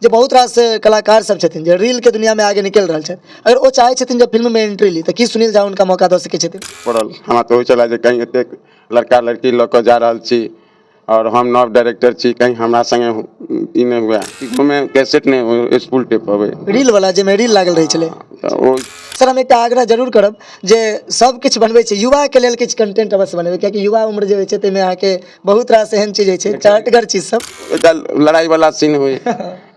जे बहुत रास कलाकार सब छथिन जे रीलके दुनियामे आगे निकलि रहल छथि, अगर ओ चाहै छथिन जे फिल्ममे एंट्री ली तऽ की सुनील झा हुनका मौका दऽ सकै छथिन? पड़ल हमरा तऽ होइ छलै जे कहीं एतेक लड़का लड़की लऽ कऽ जा रहल छी आओर हम नव डायरेक्टर छी, कहीं हमरा सङ्गे ई नहि हुए। ओहिमे कैसेट नहि होइ, स्कूल टेप अबै। रील वाला जाहिमे रील लागल रहै छलै। तऽ ओ सर, हम एकटा आग्रह जरूर करब जे सब किछु बनबै छै, युवाके लेल किछु कंटेंट अवश्य बनेबै, कियाकि युवा उम्र जे होइ छै ताहिमे अहाँके बहुत रास एहन चीज होइ छै, चहटगर चीज सब। एकटा लड़ाई वाला सीन होइ,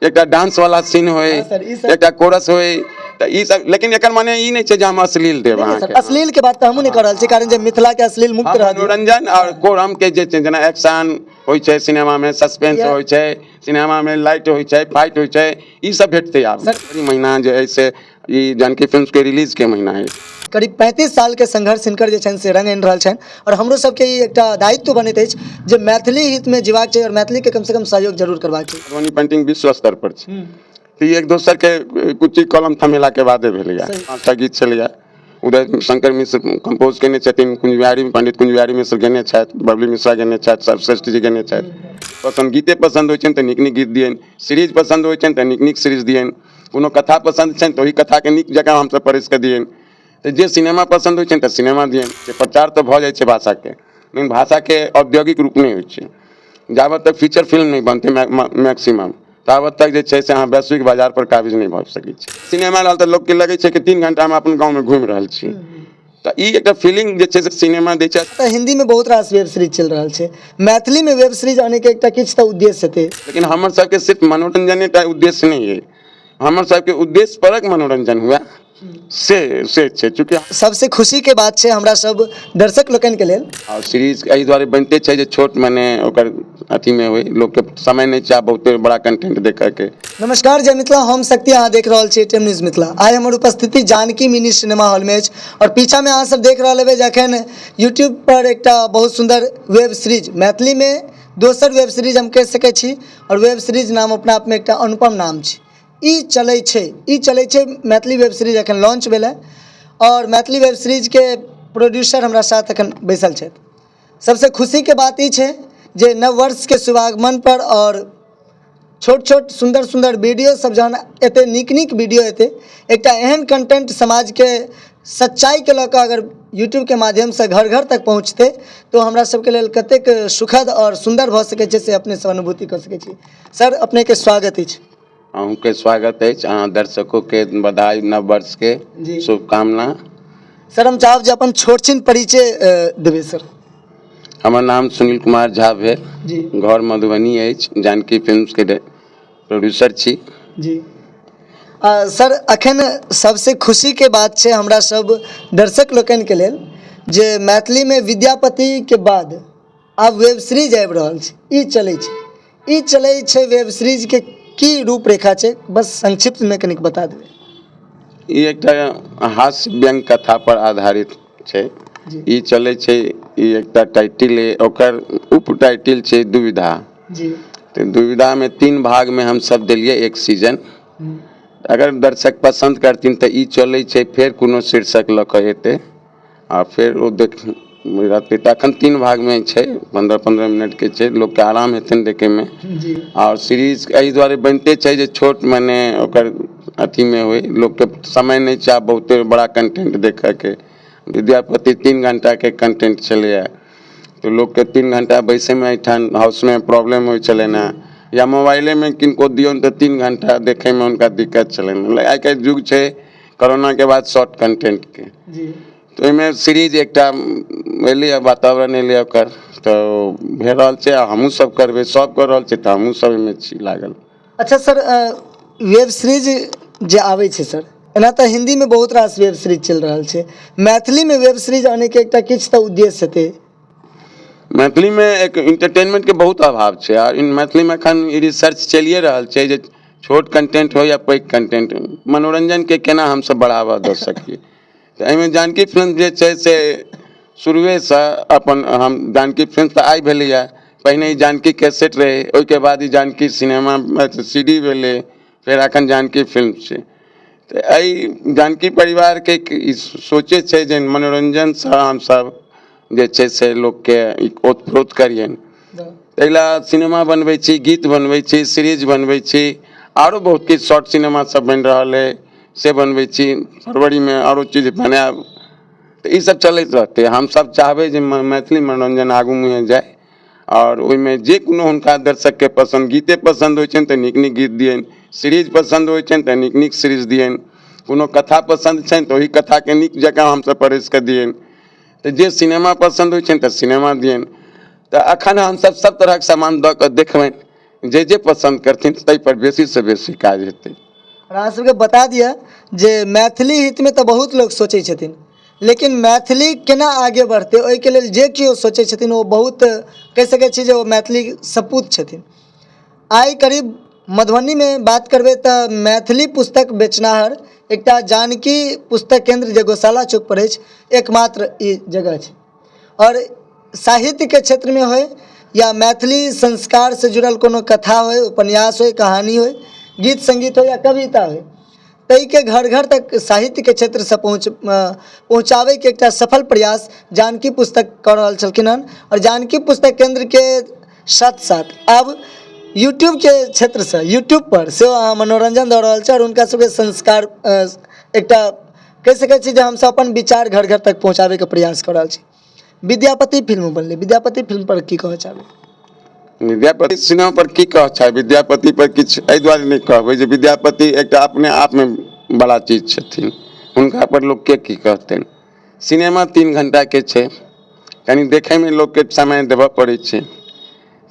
एकटा डांस वाला सीन होइ, हाँ सर, ई सब- एकटा कोरस होइ, तऽ ई सब। लेकिन एकर माने ई नहि छै जे हम अश्लील देब सर, अहाँके। अश्लील के बात तऽ हमहूँ नहि कऽ रहल छी, कारण जे मिथिला के अश्लील मुक्त हम रहऽ दियौ। मनोरंजन आओर कोरम के जे छै, जेना एक्शन होइ छै सिनेमामे, सस्पेंस होइ छै सिनेमामे, लाइट होइ छै, फाइट होइ छै, ई सब भेटतै आब। सर- ई महीना जे है से ई जानकी फिल्म के रिलीज के महीना है। करीब 35 सालके संघर्ष हिनकर जे छनि से रंग आनि रहल छनि आओर हमरो सबके ई एकटा दायित्व बनैत अछि जे मैथिली हितमे जीबाक छै आओर मैथिलीके कमसँ कम सहयोग जरूर करबाक छै। मधुबनी पेंटिंग विश्व स्तर पर छै, तऽ ई एक दोसर के कुच्ची कलम थमेला के बादे भेलैया। 5टा गीत छलैया, उदय शंकर मिश्र कंपोज केने छथिन, कुंजबिहारी पंडित कुंजबिहारी मिश्र गेने छथि, बबली मिश्रा गेने छथि, सर्वश्रेष्ठ जी गेने छथि। पसंद गीते पसंद होइ छनि तऽ नीक नीक गीत दियनि, सीरीज पसंद होइ छनि तऽ नीक नीक सीरीज दियनि, कोनो कथा पसन्द छनि तऽ ओहि कथाके नीक जकाँ हमसभ परसि कऽ दियनि, तऽ जे सिनेमा पसन्द होइ छनि तऽ सिनेमा दियनि। से प्रचार तऽ भऽ जाइ छै भाषाके, लेकिन भाषाके औद्योगिक रूप नहि होइ छै। जाबत तक फीचर फिल्म नहि बनतै मैक्सिमम, ताबत तक जे छै से अहाँ वैश्विक बाजारपर काबिज नहि भऽ सकै छी। सिनेमा रहल तऽ लोकके लगै छै कि 3 घण्टामे अपन गाँवमे घुमि रहल छी, तऽ ई एकटा फीलिंग जे छै से सिनेमा दै छै। तऽ हिन्दीमे बहुत रास वेब सीरीज चलि रहल छै, मैथिलीमे वेब सीरीज आनैके एकटा किछु तऽ उद्देश्य हेतै। लेकिन हमर सबके सिर्फ मनोरंजने टा उद्देश्य नहि अइ, हमर सबके उद्देश्य परक मनोरंजन हुए से छै। चूँकि सबसे खुशीके बात छै हमरा सब दर्शक लोकनिके लेल। आ सीरीज एहि दुआरे बनिते छै जे छोट मने ओकर अथीमे होइ, लोकके समय नहि चाह बहुते बड़ा कंटेंट देखऽके। नमस्कार, जय मिथिला, हम शक्ति, अहाँ देख रहल छी एटीएम न्यूज मिथिला। आइ हमर उपस्थिति जानकी मिनी सिनेमा हॉलमे अछि आओर पीछामे अहाँ सब देख रहल हेबै जे अखन यूट्यूब पर एकटा बहुत सुन्दर वेब सीरीज, मैथिलीमे दोसर वेब सीरीज हम कहि सकै छी आओर वेब सीरीज नाम अपना आपमे एकटा अनुपम नाम छै, ई चलै छै। ई चलै छै मैथिली वेब सीरीज अखन लॉन्च भेल हँ आओर मैथिली वेब सीरीजके प्रोड्यूसर हमरा साथ अखन बैसल छथि। सबसँ खुशीके बात ई छै जे नव वर्षके शुभागमन पर आओर छोट छोट सुन्दर सुन्दर वीडियो सब जहन एतै, नीक नीक वीडियो एतै, एकटा एहन कंटेंट समाजके सच्चाइके लऽ कऽ अगर यूट्यूबके माध्यमसँ घर घर तक पहुँचतै तऽ हमरा सबके लेल कतेक सुखद आओर सुन्दर भऽ सकै छै से अपने सब अनुभूति कऽ सकै छी। सर, अपनेके स्वागत अछि। अहूँके स्वागत अछि, अहाँ दर्शकोके बधाई, नव वर्षके जी। शुभकामना। सर, हम चाहब जे अपन छोट छिन परिचय देबै सर। हमर नाम सुनील कुमार झा भेल। जी। घर मधुबनी अछि, जानकी फिल्म्सके प्रोड्यूसर छी। जी सर, अखन सबसे खुशीके बात छै हमरा सब दर्शक लोकनिके लेल जे मैथिलीमे विद्यापतिके बाद आब वेब सीरीज आबि रहल छै, ई चलै छै। ई चलै छै वेब सीरीजके की रूपरेखा छै, बस संक्षिप्तमे कनिक बता देबै। ई एकटा हास्य व्यंग्य कथा पर आधारित छै। जी। ई चलै छै, ई एकटा टाइटिल अइ, ओकर उप टाइटिल छै दुविधा। जी। तऽ दुविधामे 3 भागमे हमसब देलियै एक सीजन। अगर दर्शक पसन्द करथिन तऽ ई चलै छै फेर कोनो शीर्षक लऽ कऽ एतै आ फेर ओ देख रहतै। तऽ अखन 3 भागमे छै, 15-15 मिनटके छै, लोकके आराम हेतनि देखैमे। जी। आओर सीरीज एहि दुआरे बनिते छै जे छोट मने ओकर अथीमे होइ, लोकके समय नहि चाह बहुते बड़ा कंटेंट देखऽके। विद्यापति 3 घण्टाके कंटेंट छलैए, तऽ लोकके 3 घण्टा बैसैमे एहिठाम हाउसमे प्रॉब्लम होइ छलनि हेँ, या मोबाइलेमे किनको दियौन तऽ 3 घण्टा देखैमे हुनका दिक्कत छलनि। आइ काल्हि युग छै कोरोनाके बाद शॉर्ट कंटेंटके। जी। तऽ ओहिमे सीरीज एकटा एलैए, वातावरण एलैए ओकर, तऽ भए रहल छै आ हमहूँ सब करबै, सब कऽ रहल छै तऽ हमहूँ सब ओहिमे छी लागल। अच्छा सर, वेब सीरीज जे आबै छै सर, एना तऽ हिन्दीमे बहुत रास वेब सीरीज चलि रहल छै, मैथिलीमे वेब सीरीज आनैके एकटा किछु तऽ उद्देश्य हेतै। मैथिलीमे एक इंटरटेनमेंटके बहुत अभाव छै आ मैथिलीमे एखन ई रिसर्च चलिए रहल छै जे छोट कंटेंट हो या पैघ कंटेंट, मनोरंजनके केना हमसब बढ़ावा दऽ सकी। तऽ एहिमे जानकी फिल्म जे छै से शुरुएसँ अपन हम जानकी फिल्म तऽ आइ भेलैए, पहिने ई जानकी कैसेट रहै, ओहिके बाद ई जानकी सिनेमा सी डी भेलै, फेर एखन जानकी फिल्म छै। तऽ एहि जानकी परिवारके ई सोचे छै जे मनोरंजनसँ हमसब जे छै से लोकके ओतप्रोत करियनि, ताहि लए सिनेमा बनबै छी, गीत बनबै छी, सीरीज बनबै छी आरो बहुत किछु शॉर्ट सिनेमा सब बनि रहल अइ, से बनबै छी। फरवरीमे आरो चीज बनायब, तऽ ईसब चलैत रहतै। हमसब चाहबै जे मैथिली मनोरञ्जन आगू मुँहे जाय आओर ओहिमे जे कोनो हुनका दर्शकके पसन्द, गीते पसन्द होइ छनि तऽ नीक नीक गीत दियनि, सीरीज पसन्द होइ छनि तऽ नीक नीक सीरीज दियनि, कोनो कथा पसन्द छनि तऽ ओहि कथाके नीक जकाँ हमसब परसि कऽ दियनि, तऽ जे सिनेमा पसन्द होइ छनि तऽ सिनेमा दियनि। तऽ एखन हमसब सब तरहक सामान दऽ कऽ देखबनि, जे जे पसन्द करथिन ताहिपर बेसीसँ बेसी काज हेतै। आओर अहाँ सबके बता दिअ जे मैथिली हितमे तऽ बहुत लोक सोचै छथिन, लेकिन मैथिली केना आगे बढ़तै ओहिके लेल जे केओ सोचै छथिन ओ बहुत कहि सकै छी जे ओ मैथिली सपूत छथिन। आइ करीब मधुबनीमे बात करबै तऽ मैथिली पुस्तक बेचनाहर एकटा जानकी पुस्तक केन्द्र जे गौशाला चौकपर अछि, एकमात्र ई जगह छै। आओर साहित्यके क्षेत्रमे होइ या मैथिली संस्कारसँ जुड़ल कोनो कथा होइ, उपन्यास होइ, कहानी होइ, गीत सङ्गीत होइ या कविता होइ, ताहिके घर घर तक साहित्यके क्षेत्रसँ पहुँचाबैके एकटा सफल प्रयास जानकी पुस्तक कऽ रहल छलखिन हन। आओर जानकी पुस्तक केन्द्रके साथ साथ आब यूट्यूबके क्षेत्रसँ यूट्यूबपर सेहो अहाँ मनोरञ्जन दऽ रहल छै आओर हुनका सबके संस्कार एकटा कहि सकै छी जे हमसब अपन विचार घर घर तक पहुँचाबैके प्रयास कऽ रहल छी। विद्यापति फिल्म बनलै, विद्यापति फिल्म पर की कहऽ चाहबै? विद्यापति सिनेमा पर की कहऽ चाहबै? विद्यापति पर किछु एहि दुआरे नहि कहबै जे विद्यापति एकटा अपने आपमे बड़ा चीज छथिन, हुनका पर लोकके की कहतनि। सिनेमा 3 घंटाके छै, कनि देखैमे लोकके समय देबऽ पड़ै छै,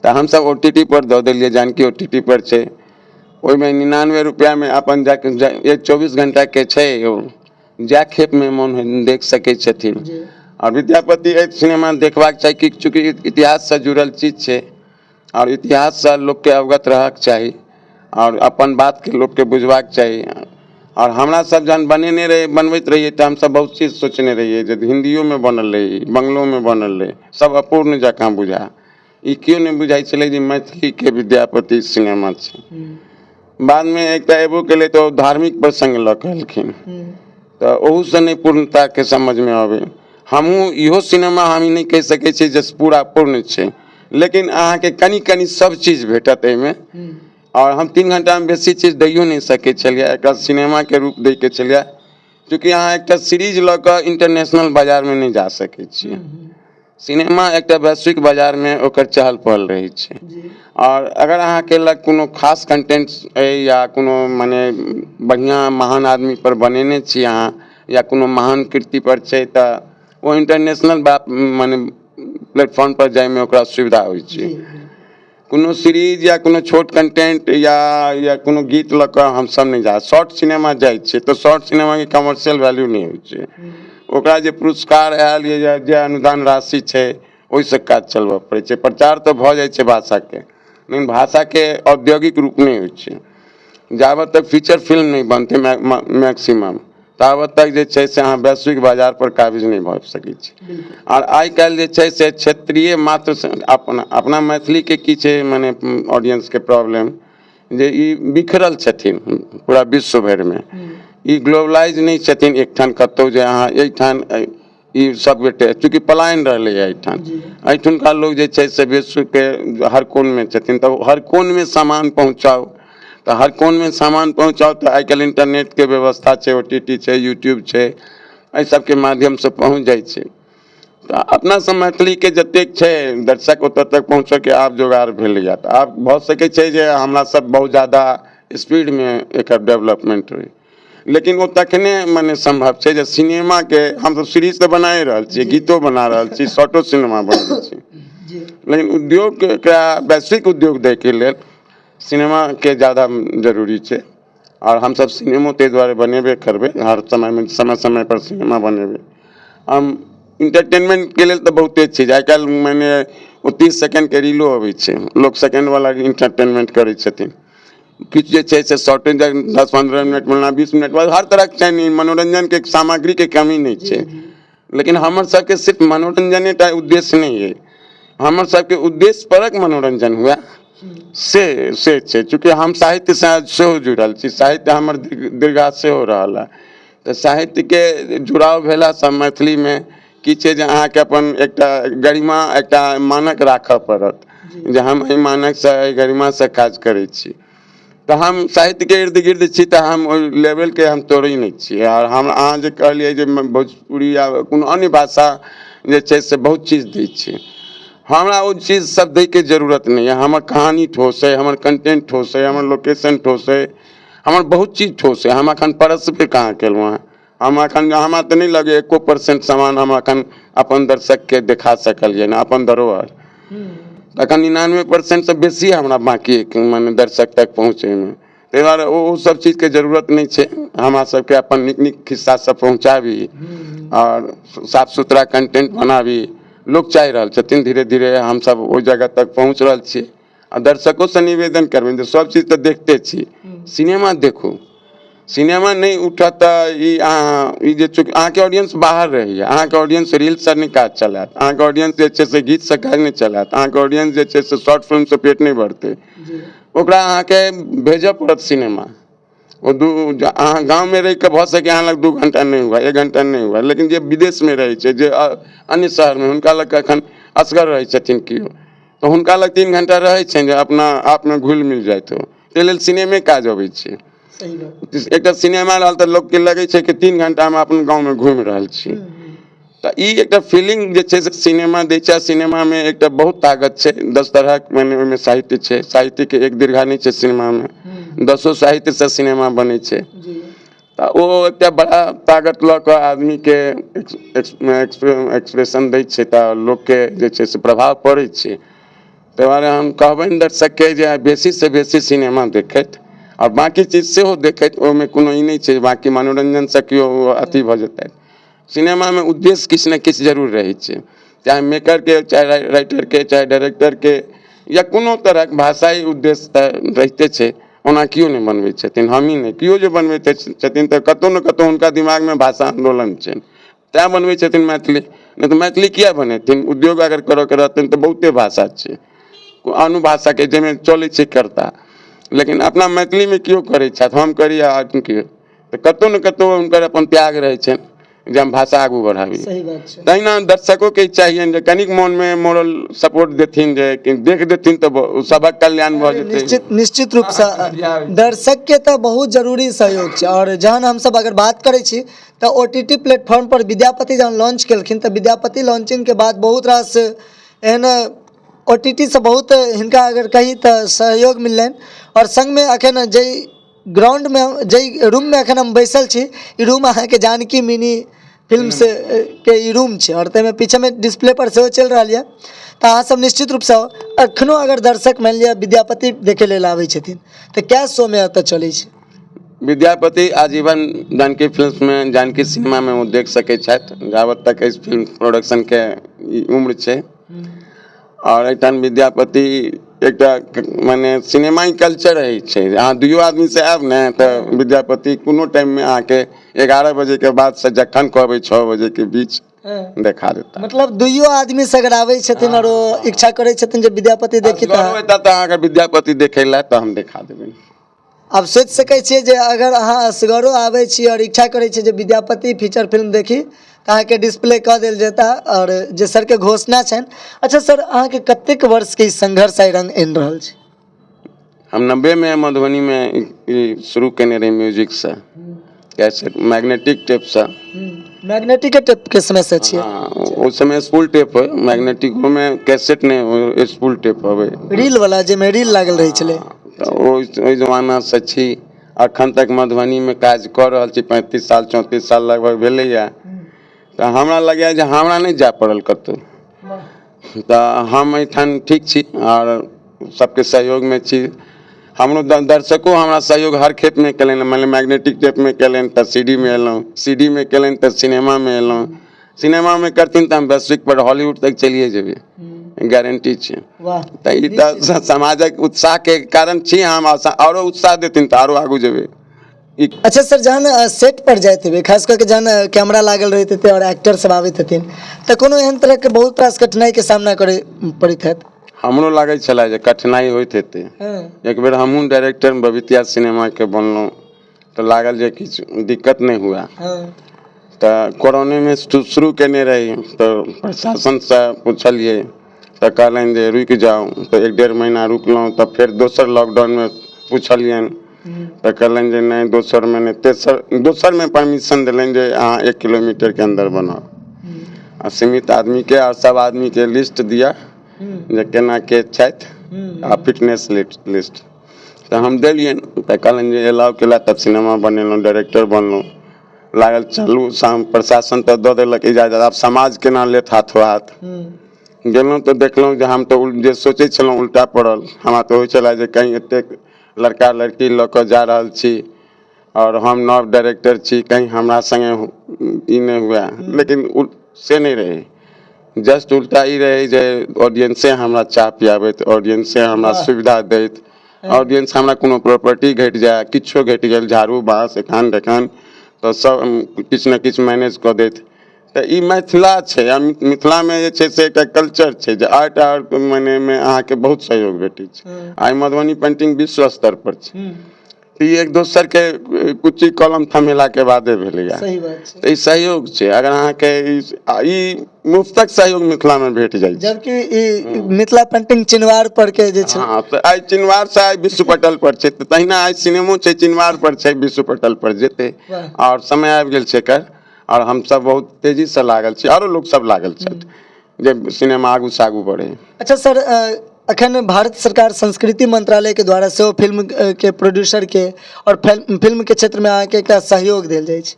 तऽ हमसब ओ टी टी पर दऽ देलियै, जानकी ओ टी टी पर छै। ओहिमे 99 रुपैआमे अपन जा 24 घंटाके छै, ओ जाए खेपमे मोन होइ देख सकै छथिन। आओर विद्यापति एहि सिनेमा देखबाक चाही कि चूँकि इतिहाससँ जुड़ल चीज छै आओर इतिहाससँ लोकके अवगत रहक चाही आओर अपन बातके लोकके बुझबाक चाही। आओर हमरा सब जहन बनेने रहियै, बनबैत रहियै, तऽ हमसब बहुत चीज सोचने रहियै जे हिन्दियोमे बनल रहै, बंगलोमे बनल रहै, सब अपूर्ण जकाँ बुझा, ई केओ नहि बुझाइ छलै जे मैथिलीके विद्यापति सिनेमा छै। बादमे एकटा एबो केलै तऽ ओ धार्मिक प्रसङ्ग लऽ कऽ एलखिन, तऽ ओहूसँ नहि पूर्णताके समझमे अबै। हमहूँ इहो सिनेमा हम ई नहि कहि सकै छी जे पूरा पूर्ण छै, लेकिन अहाँके कनि कनि सब चीज भेटत एहिमे। आओर हम 3 घंटामे बेसी चीज दैयो नहि सकै छलियै, एकरा सिनेमाके रूप दैके छलियै, चूँकि अहाँ एकटा सीरीज लऽ कऽ इंटरनेशनल बाजारमे नहि जा सकै छियै। सिनेमा एकटा वैश्विक बाजारमे ओकर चहल पहल रहै छै। आओर अगर अहाँके लग कोनो खास कंटेंट अइ या कोनो मने बढ़िआँ महान आदमीपर बनेने छी अहाँ या कोनो महान कृतिपर छै, तऽ ओ इंटरनेशनल मने प्लेटफॉर्मपर जाइमे ओकरा सुविधा होइ छै। कोनो सीरीज या कोनो छोट कंटेंट या कोनो गीत लऽ कऽ हमसब नहि जा शॉर्ट सिनेमा जाइ छियै, तऽ शॉर्ट सिनेमाके कमर्शियल वैल्यू नहि होइ छै। ओकरा जे पुरस्कार आयल या जे अनुदान राशि छै ओहिसँ काज चलबऽ पड़ै छै। प्रचार तऽ भऽ जाइ छै भाषाके, लेकिन भाषाके औद्योगिक रूप नहि होइ छै। जाबत तक फीचर फिल्म नहि बनतै मैक्सिमम, ताबत तक जे छै से अहाँ वैश्विक बाजारपर काबिज नहि भऽ सकै छी। आओर आइ काल्हि जे छै से क्षेत्रीय मात्र अपना अपना मैथिलीके की छै मने ऑडियंसके प्रॉब्लम जे ई बिखरल छथिन पूरा विश्व भरिमे, ई ग्लोबलाइज नहि छथिन एकठाम कतहु जे अहाँ एहिठाम ई सब गोटे चूँकि पलायन रहलैए एहिठाम, एहिठुनका लोक जे छै से विश्वके हर कोनमे छथिन, तऽ हर कोनमे सामान पहुँचाउ, तऽ हर कोनमे सामान पहुँचाउ। तऽ आइ काल्हि इन्टरनेटके व्यवस्था छै, ओ टी टी छै, यूट्यूब छै, एहि सबके माध्यमसँ पहुँच जाइ छै। तऽ अपना सब मैथिलीके जतेक छै दर्शक ओतऽ तक पहुँचऽके आब जोगाड़ भेलैए। तऽ आब भऽ सकै छै जे हमरा सब बहुत ज्यादा स्पीडमे एकर डेवलपमेन्ट होइ, लेकिन ओ तखने मने सम्भव छै जे सिनेमाके हमसब सीरीज तऽ बनाए रहल छियै, गीतो बना रहल छी, शॉर्टो सिनेमा बनबै छी, लेकिन उद्योगके एकरा वैश्विक उद्योग दैके लेल सिनेमाके ज्यादा जरूरी छै। आओर हमसब सिनेमो ताहि दुआरे बनेबे करबै, हर समयमे समय समयपर सिनेमा बनेबै। हम इंटरटेनमेंटके लेल तऽ बहुते चीज आइ काल्हि माने ओ 30 सेकेंडके रीलो अबै छै, लोक सेकेंडवला इंटरटेनमेंट करै छथिन। किछु जे छै से शॉर्टे 10-15 मिनट बना 20 मिनट बाद हर तरहके छै, मनोरञ्जनके सामग्रीके कमी नहि छै। लेकिन हमर सबके सिर्फ मनोरञ्जने टा उद्देश्य नहि अइ, हमर सबके उद्देश्य परक मनोरञ्जन हुए से से छै। चूँकि हम साहित्यसँ सेहो जुड़ल छी, साहित्य हमर दीर्घा सेहो रहल हँ, तऽ साहित्यके जुड़ाव भेलासँ मैथिलीमे की छै जे अहाँके अपन एकटा गरिमा एकटा मानक राखऽ पड़त जे हम एहि मानकसँ एहि गरिमासँ काज करै छी। तऽ हम साहित्यके इर्द गिर्द छी, तऽ हम ओहि लेवलके हम तोड़ै नहि छियै। आओर हम अहाँ जे कहलियै जे भोजपुरी या कोनो अन्य भाषा जे छै से बहुत चीज दै छै, हमरा ओ चीज सब दैके जरूरत नहि यऽ। हमर कहानी ठोस अइ, हमर कंटेंट ठोस अइ, हमर लोकेशन ठोस अइ, हमर बहुत चीज ठोस अइ। हम एखन परसबे कहाँ केलहुँ हँ? हम एखन, हमरा तऽ नहि लगैए 1% सामान हम एखन अपन दर्शकके देखा सकलियै हँ, अपन धरोहर। एखन 99%सँ बेसी हमरा बाँकी अइ मने दर्शक तक पहुँचैमे। ताहि दुआरे ओ सब चीजके जरूरत नहि छै। हमरा सबके अपन नीक नीक खिस्सा सब पहुँचाबी आओर साफ सुथरा कंटेंट बनाबी। लोक चाहि रहल छथिन, धीरे धीरे हमसब ओहि जगह तक पहुँच रहल छी। आ दर्शकोसँ निवेदन करबनि जे सब चीज तऽ देखते छी, सिनेमा देखू। सिनेमा नहि उठत तऽ ई अहाँ ई जे चूँकि अहाँके ऑडियंस बाहर रहैए, अहाँके ऑडियंस रील्ससँ नहि काज चलायत, अहाँके ऑडियंस जे छै से गीतसँ काज नहि चलायत, अहाँके ऑडियंस जे छै से शॉर्ट फिल्मसँ पेट नहि भरतै। ओकरा अहाँके भेजऽ पड़त सिनेमा। ओ दू अहाँ गाँवमे रहि कऽ भऽ सकैए अहाँ लग 2 घण्टा नहि हुए, 1 घण्टा नहि हुए, लेकिन जे विदेशमे रहै छै, जे अन्य शहरमे, हुनका लग एखन असगर रहै छथिन केओ, तऽ हुनका लग 3 घण्टा रहै छनि जे अपना आपमे घुलि मिल जाइत हो। ताहि लेल सिनेमे काज अबै छै। एकटा सिनेमा रहल तऽ लोकके लगै छै कि 3 घण्टामे अपन गाँवमे घुमि रहल छी। तऽ ई एकटा फीलिंग जे छै से सिनेमा दै छै। आ सिनेमामे एकटा बहुत ताकत छै, 10 तरहक मने ओहिमे साहित्य छै। साहित्यके एक दीर्घा नहि छै सिनेमामे, 10 साहित्यसँ सिनेमा बनै छै। तऽ ओ एकटा बड़ा ताकत लऽ कऽ आदमीके एक्सप्रेशन दै छै, तऽ लोकके जे छै से प्रभाव पड़ै छै। ताहि दुआरे हम कहबनि दर्शकके जे बेसीसँ बेसी सिनेमा देखथि आओर बाँकी चीज सेहो देखथि। ओहिमे कोनो ई नहि छै बाँकी मनोरञ्जनसँ केओ अथी भऽ जेतै। सिनेमामे उद्देश्य किछु ने किछु जरूर रहै छै, चाहे मेकरके, चाहे राइटरके, चाहे डायरेक्टरके, या कोनो तरहक भाषाई उद्देश्य तऽ रहिते छै। ओना केओ नहि बनबै छथिन, हमही नहि, केओ जे बनबै छथिन तऽ कतहु ने कतहु हुनका दिमागमे भाषा आन्दोलन छनि, तैँ बनबै छथिन मैथिली। नहि तऽ मैथिली किया बनेथिन? उद्योग अगर करऽके रहतनि तऽ बहुते भाषा छै अन्य भाषाके जाहिमे चलै छै करता, लेकिन अपना मैथिलीमे केओ करै छथि, हम करी आ केओ, तऽ कतहु ने कतहु हुनकर अपन त्याग रहै छनि जे हम भाषा आगू बढ़ाबी। सही बात छै। तहिना दर्शकोके चाहियनि जे कनिक मोनमे मोरल सपोर्ट देथिन, जे कि देख देथिन तऽ सभक कल्याण भऽ जेतै। निश्चित रूपसँ दर्शकके तऽ बहुत जरूरी सहयोग छै। आओर जहन हमसब अगर बात करै छी तऽ ओ टी टी प्लेटफॉर्म पर विद्यापति जहन लॉन्च केलखिन तऽ विद्यापति लॉन्चिंगके बाद बहुत रास एहन ओ टी टी सँ बहुत हिनका अगर कही तऽ सहयोग मिललनि। आओर सङ्गमे एखन जाहि ग्राउंडमे, जाहि रूममे एखन हम बैसल छी, ई रूम अहाँके जानकी मिनी फिल्म से के ई रूम छै आओर ताहिमे पीछेमे डिस्प्ले पर सेहो चलि रहल यऽ। तऽ अहाँसभ निश्चित रूपसँ एखनो अगर दर्शक मानि लिअ विद्यापति देखै लेल आबै छथिन तऽ कए शोमे एतऽ चलै छै? विद्यापति आजीवन जानकी फिल्ममे, जानकी सिनेमामे ओ देख सकै छथि जाबत तक एहि फिल्म प्रोडक्शनके ई उम्र छै। आओर एहिठाम विद्यापति एकटा मने सिनेमाई कल्चर होइ छै। अहाँ दुइयो आदमीसँ आयब ने तऽ विद्यापति कोनो टाइममे अहाँके 11 बजेके बादसँ जखन कहबै 6 बजेके बीच देखा देता। मतलब दुइयो आदमी से अगर आबै छथिन आओर ओ इच्छा करै छथिन जे विद्यापति देखी तऽ असगरो एता तऽ अहाँके विद्यापति देखै लए तऽ हम देखा देबै। आब सोचि सकै छियै जे अगर अहाँ असगरो आबै छी आओर इच्छा करै छी जे विद्यापति फीचर फिल्म देखी तऽ अहाँके डिस्प्ले कऽ देल जेता आओर जे सरके घोषणा छनि। अच्छा सर, अहाँके कतेक वर्षके ई संघर्ष आइ रंग आनि रहल छै? हम 90मे मधुबनीमे ई शुरू केने रही म्यूजिकसँ, कैसेट मैग्नेटिक टेपसँ। मैग्नेटिक टेपके समयसँ छियै? हँ, ओहि समय स्पूल टेप होइ, मैग्नेटिक ओहिमे कैसेट नहि होइ, स्पूल टेप अबै, रील वाला, जाहिमे रील लागल रहै छलै। तऽ ओहि जमानासँ छी, अखन तक मधुबनीमे काज कऽ रहल छी। 35 साल 34 साल लगभग भेलैए। तऽ हमरा लगैए जे हमरा नहि जाय पड़ल कतहु, तऽ हम एहिठाम ठीक छी आओर सबके सहयोगमे छी। हमरो दर्शको हमरा सहयोग हर खेपमे केलनि, मानि लिअ मैग्नेटिक टेपमे केलनि तऽ सी डी मे एलहुँ, सी डी मे केलनि तऽ सिनेमामे एलहुँ, सिनेमामे करथिन तऽ हम वैश्विक पर हॉलीवुड तक चलिए जेबै, गारंटी छै। वाह। तऽ ई तऽ समाजक उत्साहके कारण छी हम, आओरो उत्साह देथिन तऽ आरो आगू जेबै। अच्छा सर, जहन सेट पर जाइत हेबै, खास कऽ के जहन कैमरा लागल रहैत हेतै आओर एक्टर सब आबैत हेथिन, तऽ कोनो एहन तरहके बहुत रास कठिनाइके सामना करय पड़ैत हैत? हमरो लागै छलै जे कठिनाइ होइत हेतै। एक बेर हमहूँ डायरेक्टर बबितिया सिनेमाके बनलहुँ तऽ लागल जे किछु दिक्कत नहि हुए। तऽ कोरोनेमे शुरू केने रही तऽ प्रशासनसँ पुछलियै तऽ कहलनि जे रुकि जाउ। तऽ 1-1.5 महीना रुकलहुँ, तऽ फेर दोसर लॉकडाउनमे पुछलियनि तऽ कहलनि जे नहि, दोसरमे नहि, तेसर दोसरमे परमिशन देलनि जे अहाँ 1 किलोमीटरके अन्दर बनाउ आ सीमित आदमीके आओर सब आदमीके लिस्ट दिअ जे केना के छथि आ फिटनेस लिस्ट। तऽ हम देलियनि तऽ कहलनि जे एलाउ केला। तब सिनेमा बनेलहुँ, डायरेक्टर बनलहुँ, लागल चलू। प्रशासन तऽ दऽ देलक इजाजत, आब समाज केना लेत हाथो हाथ। गेलहुँ तऽ देखलहुँ जे हम तऽ जे सोचै छलहुँ उल्टा पड़ल। हमरा तऽ होइ छलै जे कहीँ एतेक लड़का लड़की लऽ कऽ जा रहल छी आओर हम नव डायरेक्टर छी, कहीँ हमरा सङ्गे ई नहि हुए, लेकिन से नहि रहै। जस्ट उल्टा ई रहै जे ऑडियंसे हमरा चाह पियाबैत, ऑडियंसे हमरा सुविधा दैत, ऑडियंस हमरा कोनो प्रॉपर्टी घटि जाय, किछो घटि गेल, झाड़ू बाँस एखन ढेखन तऽ सब किछु ने किछु मैनेज कऽ दैत। तऽ ई मिथिला छै आ मिथिलामे जे छै से एकटा कल्चर छै जे आर्ट आर मनेमे अहाँके बहुत सहयोग भेटै छै। आइ मधुबनी पेंटिंग विश्व स्तर पर छै। तऽ ई एक दोसरके कुच्ची कलम थमेलाके बादे भेलैए। सही बात छै। तऽ ई सहयोग छै। अगर अहाँके ई मुफ्तक सहयोग मिथिलामे भेट जाइ छै, जबकि ई मिथिला पेंटिंग चिनवार पर के जे छै। हँ, तऽ आइ चिनवारसँ आइ विश्व पटल पर छै, तऽ तहिना आइ सिनेमो छै, चिनवार पर छै, विश्व पटल पर जेतै। आओर समय आबि गेल छै एकर, आओर हमसब बहुत तेजीसँ लागल छी, आरो लोक सब लागल छथि जे सिनेमा आगूसँ आगू बढ़े। अच्छा सर, अखन भारत सरकार संस्कृति मंत्रालय के द्वारा सेहो फिल्म के प्रोड्यूसर के और फिल्म के क्षेत्र में अहाँके एकटा सहयोग देल जाइ छै,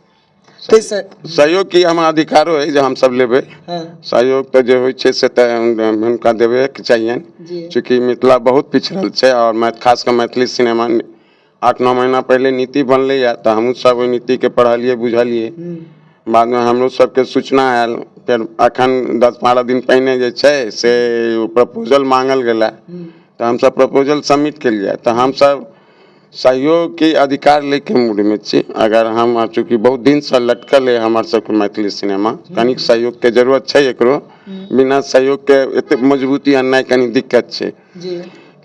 ताहिसँ सहयोग की, हमर अधिकारो अइ जे हमसब लेबै। सहयोग तऽ जे होइ छै से तऽ हुनका देबेके चाहियनि। चूँकि मिथिला बहुत पिछड़ल छै आओर खास कऽ मैथिली सिनेमा। 8-9 महीना पहिले नीति बनलैए तऽ हमहूँ सब ओहि नीतिके पढ़लियै बुझलियै, बादमे हमरो सबके सूचना आयल। फेर अखन 10-12 दिन पहिने जे छै से प्रपोजल मांगल गेलै तऽ हमसब प्रपोजल सबमिट केलियै। तऽ हमसब सहयोगके अधिकार लैके मूडमे छी। अगर हम चूँकि बहुत दिनसँ लटकल अइ हमर सबके मैथिली सिनेमा, कनिक सहयोगके जरूरत छै। एकरो बिना सहयोगके एतेक मजबूती अननाइ कनि दिक्कत छै।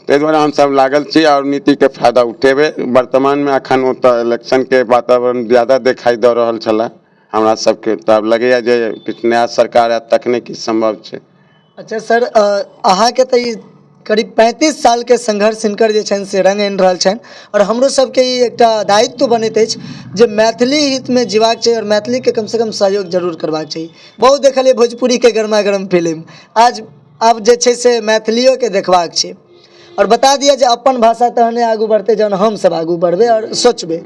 ताहि दुआरे हमसब लागल छी आओर नीतिके फायदा उठेबै। वर्तमानमे अखन ओतऽ इलेक्शनके वातावरण ज्यादा देखाइ दऽ रहल छलै हमरा सबके, तऽ आब लगैए जे किछु नया सरकार आयत तखने किछु सम्भव छै। अच्छा सर, अहाँके तऽ ई करीब 35 सालके संघर्ष हिनकर जे छनि से रङ्ग आनि रहल छनि, आओर हमरो सबके ई एकटा दायित्व बनैत अछि जे मैथिली हितमे जीबाक छै आओर मैथिलीके कमसँ कम सहयोग जरूर करबाक चाही। बहुत देखलियै भोजपुरीके गरमा गरम फिल्म, आज आब जे छै से मैथिलियोके देखबाक छै। आओर बता दिअ जे अपन भाषा तहने आगू बढ़तै जहन हमसभ आगू बढ़बै आओर सोचबै।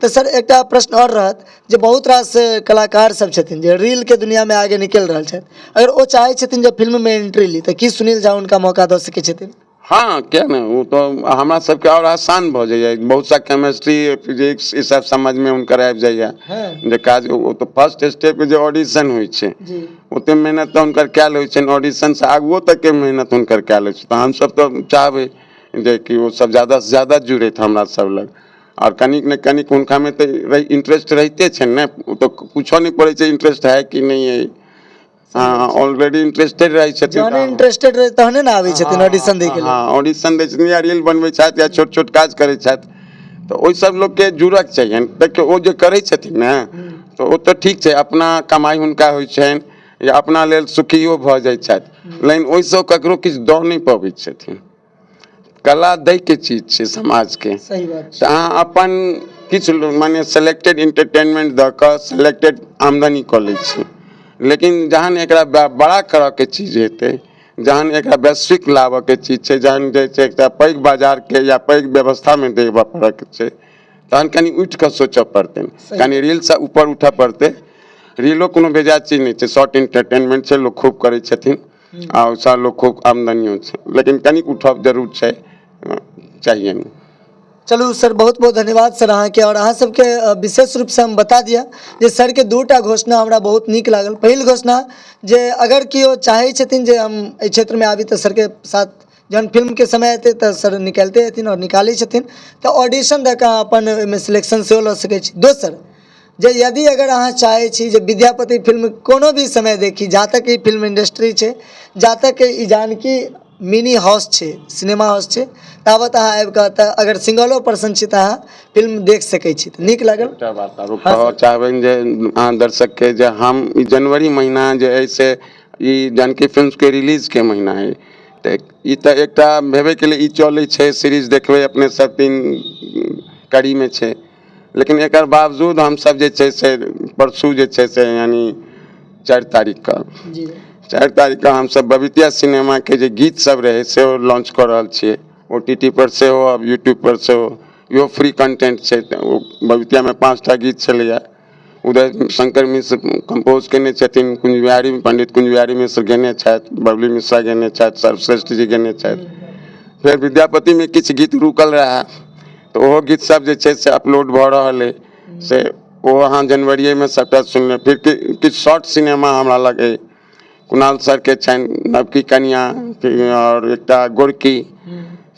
तऽ सर, एकटा प्रश्न आओर रहत जे बहुत रास कलाकार सब छथिन जे रीलके दुनिआँमे आगे निकलि रहल छथि, अगर ओ चाहै छथिन जे फिल्ममे एंट्री ली तऽ की सुनील झा हुनका मौका दऽ सकै छथिन? हँ, किया नहि, ओ तऽ हमरा सबके आओर आसान भऽ जाइए। बहुत सा केमिस्ट्री, फिजिक्स, ई सब समझमे हुनकर आबि जाइए जे काज। ओ तऽ फर्स्ट स्टेप जे ऑडिशन होइ छै, ओते मेहनत तऽ हुनकर कयल होइ छनि, ऑडिशनसँ आगुओ तकके मेहनत हुनकर कयल होइ छै। तऽ हमसब तऽ चाहबै जे कि ओ सब ज्यादासँ ज्यादा जुड़थि हमरा सब लग, आओर कनिक ने कनिक हुनकामे तऽ इंटरेस्ट रहिते छनि ने, ओ तऽ पूछऽ नहि पड़ै छै इंटरेस्ट है कि नहि है। हँ, ऑलरेडी इंटरेस्टेड रहै छथिन। जहने इंटरेस्टेड रहै तहने ने आबै छथिन ऑडिशन दै के लेल। हँ, ऑडिशन दै छथिन या रील बनबै छथि या छोट छोट काज करै छथि, तऽ ओहि सब लोकके जुड़क चाहियनि। देखियौ, ओ जे करै छथिन ने तऽ ओ तऽ ठीक छै, अपना कमाइ हुनका होइ छनि या अपना लेल सुखियो भऽ जाइ छथि, लेकिन ओहिसँ ककरो किछु दऽ नहि पबै छथिन। कला दैके चीज छै समाजके। सही बात तऽ अहाँ अपन किछु मने सेलेक्टेड इंटरटेनमेंट दऽ कऽ सेलेक्टेड आमदनी कऽ लै छी, लेकिन जहन एकरा बड़ा करऽके चीज हेतै, जहन एकरा वैश्विक लाबऽके चीज छै, जहन जे छै एकटा पैघ बाजारके या पैघ व्यवस्थामे देबऽ पड़ऽके छै, तहन कनि उठि कऽ सोचऽ पड़तै, कनि रीलसँ ऊपर उठऽ पड़तै। रीलो कोनो बेजाय चीज नहि छै, शॉर्ट इंटरटेनमेंट छै, लोक खूब करै छथिन आ ओहिसँ लोक खूब आमदनियो छै, लेकिन कनिक उठब जरूर छै, चाहिए। चलू सर, बहुत बहुत धन्यवाद सर अहाँके। आओर अहाँ सबके विशेष रूपसँ हम बता दिअ जे सरके दूटा घोषणा हमरा बहुत नीक लागल। पहिल घोषणा जे अगर केओ चाहै छथिन जे हम एहि क्षेत्रमे आबी तऽ सरके साथ जहन फिल्मके समय एतै तऽ सर निकालिते हेथिन आओर निकालै छथिन, तऽ ऑडिशन दऽ कऽ अहाँ अपन ओहिमे सिलेक्शन सेहो लऽ सकै छी। दोसर जे यदि अगर अहाँ चाहै छी जे विद्यापति फिल्म कोनो भी समय देखी, जा तक ई फिल्म इंडस्ट्री छै, जा तक ई जानकी मिनी हाउस छै, सिनेमा हाउस छै, ताबत अहाँ आबि कऽ तऽ अगर सिंगलो पर्सन छी तऽ अहाँ फिल्म देख सकै छी। तऽ नीक लागल। एकटा बात आरो कहऽ चाहबनि जे अहाँ दर्शकके जे हम ई जनवरी महीना जे अइ से ई जानकी फिल्मके रिलीजके महीना अइ, तऽ तऽ ई तऽ एकटा भेबे केलै, ई चलै छै सीरीज, देखबै अपने सब 3 कड़ीमे छै। लेकिन एकर बावजूद हमसब जे छै से परसू जे छै से यानी 4 तारीखके जी 4 तारीखके हमसब बबितिया सिनेमाके जे गीत सब रहै सेहो लॉन्च कऽ रहल छियै। OTT पर सेहो, आब यूट्यूब पर सेहो, इहो फ्री कंटेंट छै। तऽ ओ बबितियामे 5टा गीत छलैए, उदय शंकर मिश्र कंपोज केने छथिन, कुंज बिहारी पंडित कुंज बिहारी मिश्र गेने छथि, बबली मिश्रा गेने छथि, सर्वश्रेष्ठ जी गेने छथि। फेर विद्यापतिमे किछु गीत रुकल रहए तऽ ओहो गीत सब जे छै से अपलोड भऽ रहल अइ, से ओ अहाँ जनवरिएमे सबटा सुनबै। फिर किछु शॉर्ट सिनेमा हमरा लग अइ, कुणाल सरके छनि नवकी कनिया आओर एकटा गोरकी,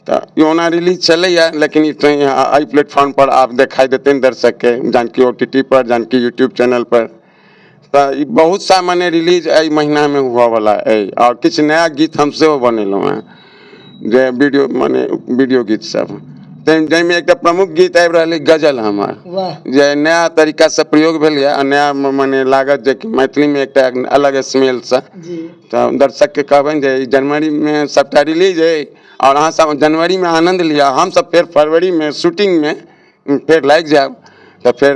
तऽ ई ओना रिलीज छलैए, लेकिन ई एहि प्लेटफॉर्म पर आब देखाइ देतनि दर्शकके, जानकी OTT पर, जानकी यूट्यूब चैनल पर। तऽ ई बहुत सा मने रिलीज एहि महीनामे हुअवला अइ। आओर किछु नया गीत हम सेहो बनेलहुँ हेँ, जे वीडियो मने वीडियो गीत सब, जाहिमे एकटा प्रमुख गीत आबि रहल अइ गजल हमर, वाह, जे नया तरीकासँ प्रयोग भेल यऽ आ नया मने लागत जे कि मैथिलीमे एकटा अलग स्मेलसँ। जी तऽ दर्शकके कहबनि जे ई जनवरीमे सबटा रिलीज अइ आओर अहाँ सब जनवरीमे आनन्द लिअ, हमसब फेर फरवरीमे शूटिंगमे फेर लागि जायब, तऽ फेर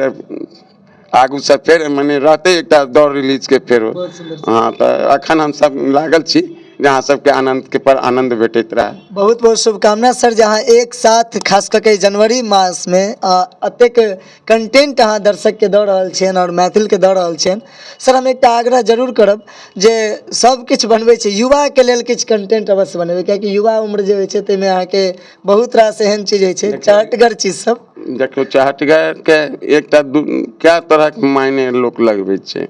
आगूसँ फेर मने रहतै एकटा दौड़ रिलीजके फेरो। बहुत सुन्दर। हँ, तऽ एखन हमसब लागल छी जे अहाँ सबके आनन्दके पर आनन्द भेटैत रहए। बहुत बहुत शुभकामना सर, जे अहाँ एक साथ खास कऽ के जनवरी मासमे एतेक कंटेंट अहाँ दर्शकके दऽ रहल छियनि आओर मैथिलके दऽ रहल छियनि। सर, हम एकटा आग्रह जरूर करब जे सब किछु बनबै छै, युवाके लेल किछु कंटेंट अवश्य बनेबै, कियाकि युवा उम्र जे होइ छै ताहिमे अहाँके बहुत रास एहन चीज होइ छै, चहटगर चीज सब। देखियौ, चहटगरके एकटा कए तरहक मायने लोक लगबै छै,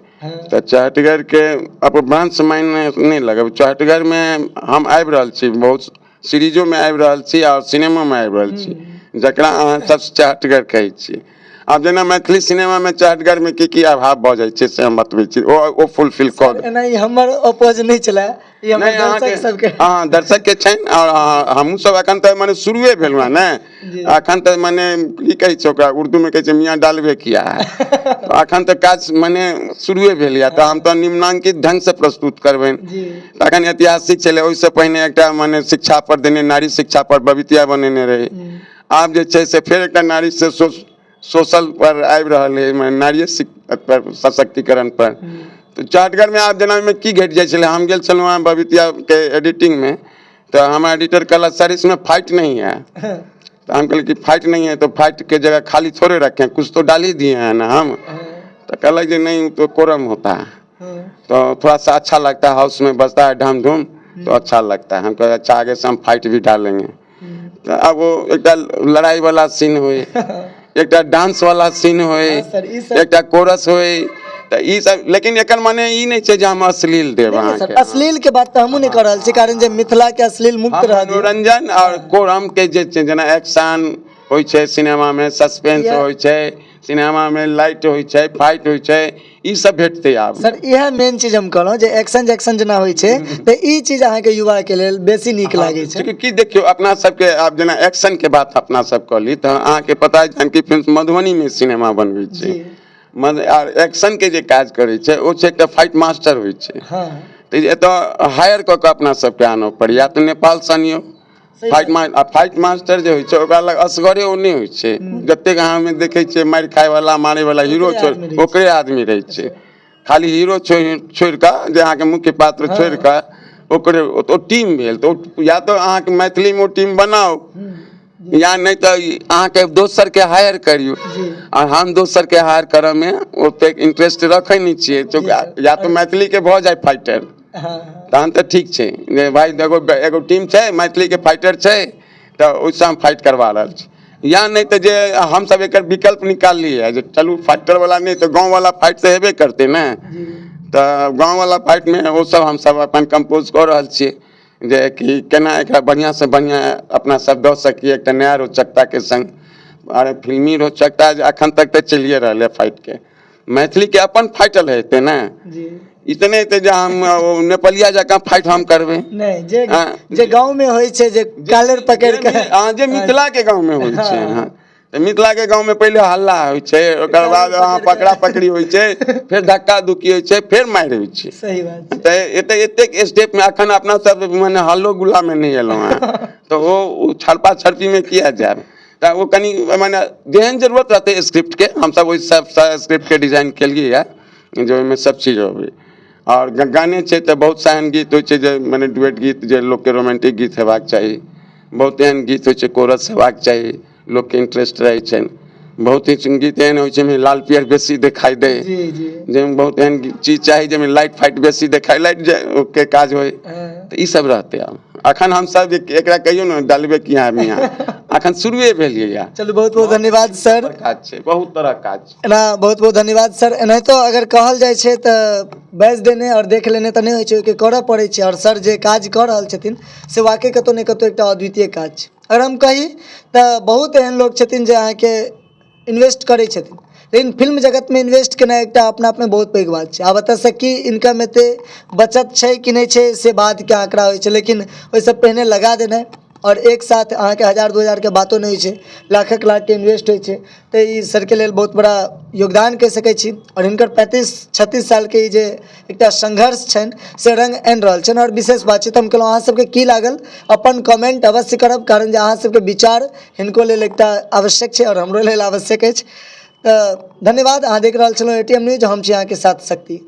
तऽ चहटगरके अपभ्रंश मायने नहि लगबै। चहटगरमे हम आबि रहल छी, बहुत सीरीजोमे आबि रहल छी आओर सिनेमोमे आबि रहल छी, जकरा अहाँ सब चहटगर कहै छियै। आब जेना मैथिली सिनेमामे चहटगरमे की की अभाव भऽ जाइ छै से हम बतबै छी, ओ फुलफिल कऽ एना ई हमर अपोज नहि छलै, ई हमर नहि, दर्शक अहाँके सबके। हँ, दर्शकके छनि। आओर हमहूँ सब एखन तऽ मने शुरुए भेलहुँ हेँ ने, एखन तऽ मने की कहै छै ओकरा, उर्दूमे कहै छै मियाँ डालबे किया है, तऽ एखन तऽ काज मने शुरुए भेल यऽ, तऽ हम तऽ निम्नांकित ढङ्गसँ प्रस्तुत करबनि। जी तऽ एखन ऐतिहासिक छलै, ओहिसँ पहिने एकटा मने शिक्षा पर देने, नारी शिक्षा पर बबितिया बनेने रही। आब जे छै से फेर एकटा नारी से सोशल पर आबि रहल है, मने नारिये पर सशक्तिकरण पर। तऽ चाटगरमे आब जेना ओहिमे की घटि जाइ छलै, हम गेल छलहुँ हेँ बबितियाके एडिटिंगमे, तऽ हमरा एडिटर कहलक सर इसमें फाइट नहीं है। तऽ हम कहलियै कि फाइट नहीं है तो फाइट के जगह खाली थोड़े रखे, कुछ तो डाल ही दिए हैं ना हम। तऽ कहलक जे नहीं, तो कोरम होता है तो थोड़ा सा अच्छा लगता है, हाउस में बजता है ढम ढूम तो अच्छा लगता है। हम कहे अच्छा, आगे से हम फाइट भी डालेंगे। तऽ आब ओ एकटा लड़ाई वाला सीन होइ, एकटा डांस वाला सीन होइ, हँ सर, ई सब एकटा कोरस होइ, तऽ ई सब। लेकिन एकर माने ई नहि छै जे हम अश्लील देब नहि सर, अहाँके। अश्लील के बात तऽ हमहूँ नहि कऽ रहल छी, कारण जे मिथिला के अश्लील मुक्त हम रहऽ दियौ। मनोरंजन आओर कोरम के जे छै, जेना एक्शन होइ छै सिनेमामे, सस्पेंस होइ छै सिनेमामे, लाइट होइ छै, फाइट होइ छै, ई सब भेटतै आब। सर, इएह मेन चीज हम कहलहुँ जे एक्शन जैक्शन जेना होइ छै तऽ ई चीज अहाँके युवाके लेल बेसी नीक लागै छै। की देखियौ, अपना सबके आब जेना एक्शन के बात अपना सब कहली, तऽ अहाँके पता है जानकी फिल्म मधुबनीमे सिनेमा बनबै छै आर एक्शन के जे काज करै छै ओ छै एकटा फाइट मास्टर होइ छै। हँ तऽ एतऽ हायर कऽ कऽ अपना सबके आनऽ पड़ैया, या तऽ नेपालसँ अनियौ। फाइट फाइट मास्टर जे होइ छै ओकरा लग असगरे ओ नहि होइ छै, जतेक अहाँ ओहिमे देखै छियै मारि खायवला मारैवला हीरो ओकरे छै, आदमी रहै छै। ओकरे आदमी रहै छै। खाली हीरो छोड़ि कऽ, जे अहाँके मुख्य पात्र छोड़ि कऽ ओकरे ओ टीम भेल। तऽ ओ या तऽ अहाँके मैथिलीमे ओ टीम बनाउ, या नहि तऽ अहाँके दोसरके हायर करियौ। जी आ हम दोसरके हायर करऽमे ओतेक इंटरेस्ट रखै नहि छियै। या तऽ मैथिलीके भऽ जाय फाइटर, हँ तहन तऽ ठीक छै जे भाइ एगो एगो टीम छै मैथिलीके फाइटर छै, तऽ ओहिसँ हम फाइट करबा रहल छी। या नहि तऽ जे हमसब एकर विकल्प निकाललियै जे चलू फाइटरवला नहि तऽ गाँववला फाइट तऽ हेबे करतै ने। जी तऽ गाँववला फाइटमे ओसब हमसब अपन कम्पोज कऽ रहल छियै जे कि केना एकरा बढ़िआँसँ बढ़िआँ अपना सब दऽ सकिए एकटा नया रोचकताके सङ्ग। आर फिल्मी रोचकता जे एखन तक तऽ चलिए रहल है फाइटके, मैथिलीके अपन फाइटल हेतै ने। जी ई तऽ नहि हेतै जे हम ओ नेपालिया जकाँ फाइट हम करबै। नहि, जे हँ। जे गाँव में होइ छै जे कालर पकड़ि के हँ, जे मिथिलाके गाँवमे होइ छै। हँ, तऽ मिथिलाके गाँवमे पहिले हल्ला होइ छै, ओकर बाद अहाँ पकड़ा पकड़ी होइ छै, फेर धक्का धुक्की होइ छै, फेर मारि होइ छै। सही बात छै। तऽ एते एतेक स्टेपमे अखन अपना सब मने हल्लो गुल्लामे नहि एलहुँ हेँ, तऽ ओ छड़पा छड़पीमे किया जायब? तऽ ओ कनि मने जेहन जरूरत रहतै स्क्रिप्टके, हमसब ओहि हिसाबसँ स्क्रिप्टके डिजाइन केलियै यऽ जे ओहिमे सब चीज अबै। आओर गाने छै तऽ बहुत सा एहन गीत होइ छै जे मने डुएट गीत, जे लोकके रोमांटिक गीत हेबाक चाही। बहुत एहन गीत होइ छै कोरस हेबाक चाही, लोकके इंटरेस्ट रहै छनि। बहुत ही गीत एहन होइ छै जाहिमे लाल पियर बेसी देखाइ दै, जी जी जाहिमे बहुत एहन चीज चाही जाहिमे लाइट फाइट बेसी देखाइ, लाइट जे के काज होइ। तऽ ई सब रहतै। आब अखन हमसब एकरा कहियौ ने डालबे की मियाँ, अखन शुरुए भेलियै। चलू, बहुत बहुत धन्यवाद सर। काज छै, बहुत तरहक काज छै। एना बहुत बहुत धन्यवाद सर। एनाहितो अगर कहल जाइ छै तऽ बाजि देने आओर देख लेने तऽ नहि होइ छै, ओहिके करऽ पड़ै छै। आओर सर जे काज कऽ रहल छथिन से वाकई कतहु ने कतहु एकटा अद्वितीय काज छै। अगर हम कही तऽ बहुत एहन लोक छथिन जे अहाँके इन्वेस्ट करै छथिन, लेकिन फिल्म जगतमे इन्वेस्ट केनाइ एकटा अपना आपमे बहुत पैघ बात छै। आब एतऽसँ की इनकम एतै, बचत छै कि नहि छै, से बादके आँकड़ा होइ छै, लेकिन ओहिसँ पहिने लगा देनाइ आओर एक साथ अहाँके 1000 2000के बातो नहि होइ छै, लाखक लाखके इन्वेस्ट होइ छै। तऽ ई सरके लेल बहुत बड़ा योगदान कहि सकै छी। आओर हिनकर 35 36 सालके ई जे एकटा संघर्ष छनि से रङ्ग आनि रहल छनि। आओर विशेष बातचीत हम केलहुँ, अहाँ सबके की लागल अपन कमेंट अवश्य करब, कारण जे अहाँ सबके विचार हिनको लेल एकटा आवश्यक छै आओर हमरो लेल आवश्यक अछि। तऽ धन्यवाद। अहाँ देख रहल छलहुँ ए टी एम न्यूज, हम छी अहाँके साथ शक्ति।